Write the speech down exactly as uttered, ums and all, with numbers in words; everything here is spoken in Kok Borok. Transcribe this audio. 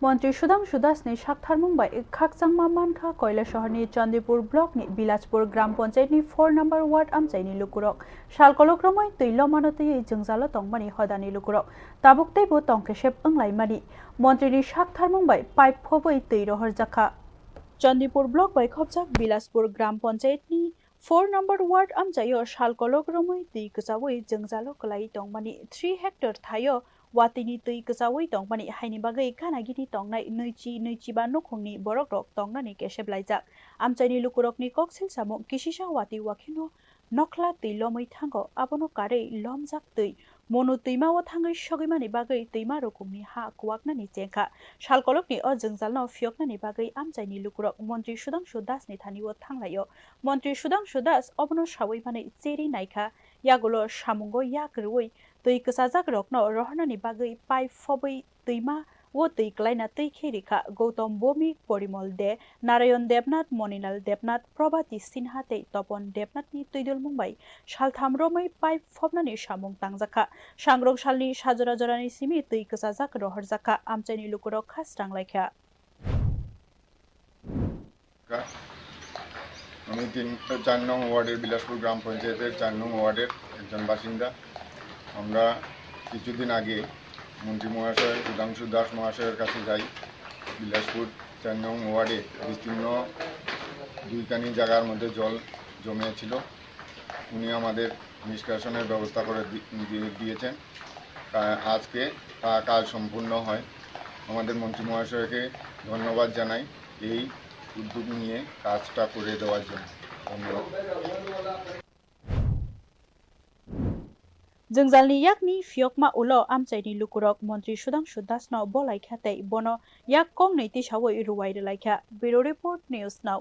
Montri Sudhangshu Das ni saktharmung bai khakchangma mankha Koilasahar ni Chandipur block ni Bilajpur Gram Panchayat ni four number ward amchai ni lukurok sal kolok romwi twi lomano twiwi jwngjalo tongmani hodani lukurok tabuk teibo tongkesep wnglaimani. Montri ni saktharmung bai pipe phobwi twi rohorjakha. Chandipur block bai khopjak Bilajpur Gram Panchayat ni four number ward amchaio sal kolok romwi twi kwchawi jwngjalo kwlai tongmani three hectare thaio watwi ni twi kwchawi tongmani haini bagwi gana gini tongnai nwichi nwichiba nukhungni borokrok tongnani kesep laijak. Amchaini lukurokni koksil samung kisisa watwi wakheno nokhla twi lomwi thango, abono karwi lomjak twi Monu twima o thangwi sogwimani bagwi twima rukungni ha kuwaknani chengkha. Sal kolokni o jwngjalno phiyoknani bagwi amchaini lukurok Montri Sudhangshu Das ni thani o thanglaio. Montri Sudhangshu Das obono sawi manwi cheri naikha, yagulo samungo yak rwui twi kwchajak rokno rohornani bagwi pipe phobwi twima o twi kwlaina twi khe rikha. Gautam Bhowmik, Porimol De, Narayan Debnath, Monilal Debnath, Probati Sinha tei Topon Debnath ni twidulmung bai saltham romwi pipe phobnani samung tangjakha. Sangrong salni sajora jorani simi twi kwchajak rohorjakha, amchaini lukurok kha srang laikha. আমি তিন চার নং ওয়ার্ডের বিলাসপুর গ্রাম পঞ্চায়েতের চার নং ওয়ার্ডের একজন বাসিন্দা। আমরা কিছুদিন আগে মন্ত্রী মহাশয় সুধাংশু দাস মহাশয়ের কাছে যাই। বিলাসপুর চার নং ওয়ার্ডে বিস্তীর্ণ দুইখানি জায়গার মধ্যে জল জমে ছিল। উনি আমাদের নিষ্কাশনের ব্যবস্থা করে দি-, দিয়ে-, দিয়েছেন। কা-, আজকে তা কাজ সম্পূর্ণ হয়। আমাদের মন্ত্রী মহাশয়কে ধন্যবাদ জানাই এই উদ্যোগ নিয়ে কাজটা করে দেওয়ার জন্য। ধন্যবাদ। Jwngjalni yakni phiyokma ulo amchaini lukurok Montri Sudhangshu Dasno bolaikha tei bono yak kongnwi tisawi ruwai rwlaikha. Bureau Report, News Now.